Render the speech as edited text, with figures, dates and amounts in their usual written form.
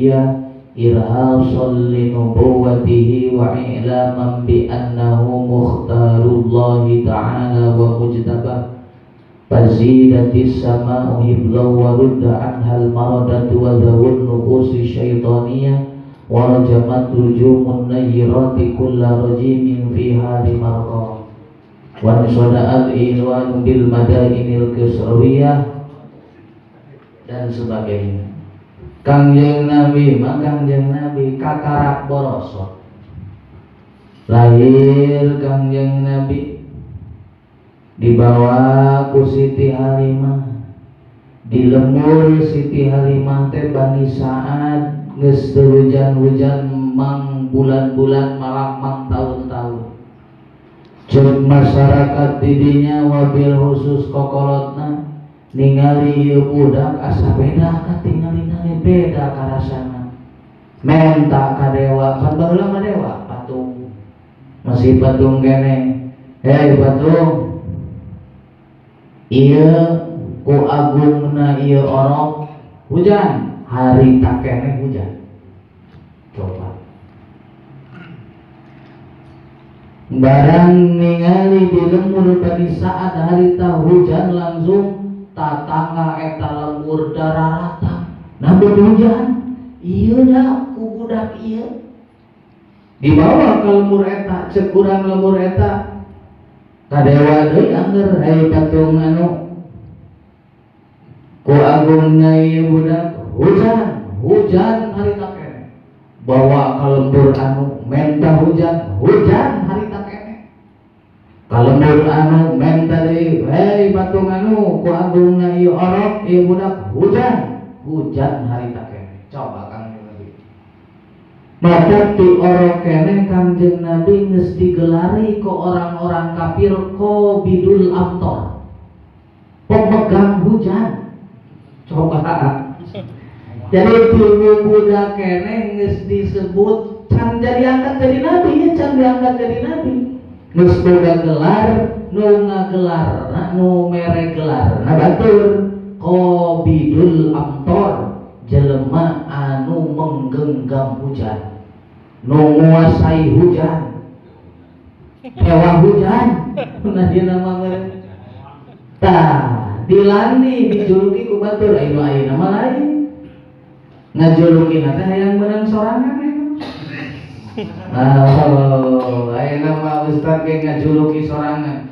Hudaybiyah irhasan li nubuwwatihi wa i'laman bi annahu mukhtarullahi ta'ala wa mujtabah fazidatis sama'u hibla wa rudda anhal maradatu wa dhawun nufusi syaitaniyah wa rajamat rujumun nayyirati kulla rajimin fiha limarqa wa sada'al ilwan bil madainil kisrawiyah dan sebagainya. Kangjeng Nabi mah Kangjeng Nabi kakarak borosot lahir Kangjeng Nabi dibawa ku Siti Halimah di lembur Siti Halimah teh Bani Sa'ad geus teu hujan-hujan mang bulan-bulan malam mang tahun-tahun. Ceuk masyarakat didinya wabil khusus kokolotna ningali ieu budak asa beda katingalina ge beda karasana menta ka dewa kan baheula mah dewa patung masih patung keneh hei patung ieu ku agungna ieu orok hujan harita keneh hujan. Coba barang ningali di lembur Bani Sa'ad harita hujan langsung tatangga eta lembur dararata nabi hujan ieu da ku budak ieu dibawa ke lembur eta ceuk urang lembur eta ka dewa deui angger hei patung anu ku agungna ieu budak hujan hujan harita keneh bawa ka lembur anu menta hujan hujan harita keneh ka lembur anu menta deui hei patung anu ku agungna ieu orok ieu budak hujan hujan harita keneh. Coba Kangjeng Nabi maka ti orok keneh Kangjeng Nabi geus digelari ku orang-orang kafir Qabidul Amtor pemegang hujan. Coba jadi tilu budak keneh geus disebut can jadi angkat jadi nabi ya can diangkat jadi nabi geus boga gelar nu ngagelarna nu mere gelarna batur Qabidul Amtor jelema anu menggenggam hujan nu nguasai hujan dewa hujan nah dia nama meureun tah dilani dijuluki ku batur anu ayeuna mah lain ngajulukina teh hayang meunang sorangan eta. Oh, ayeuna mah ustad ge ngajuluki sorangan.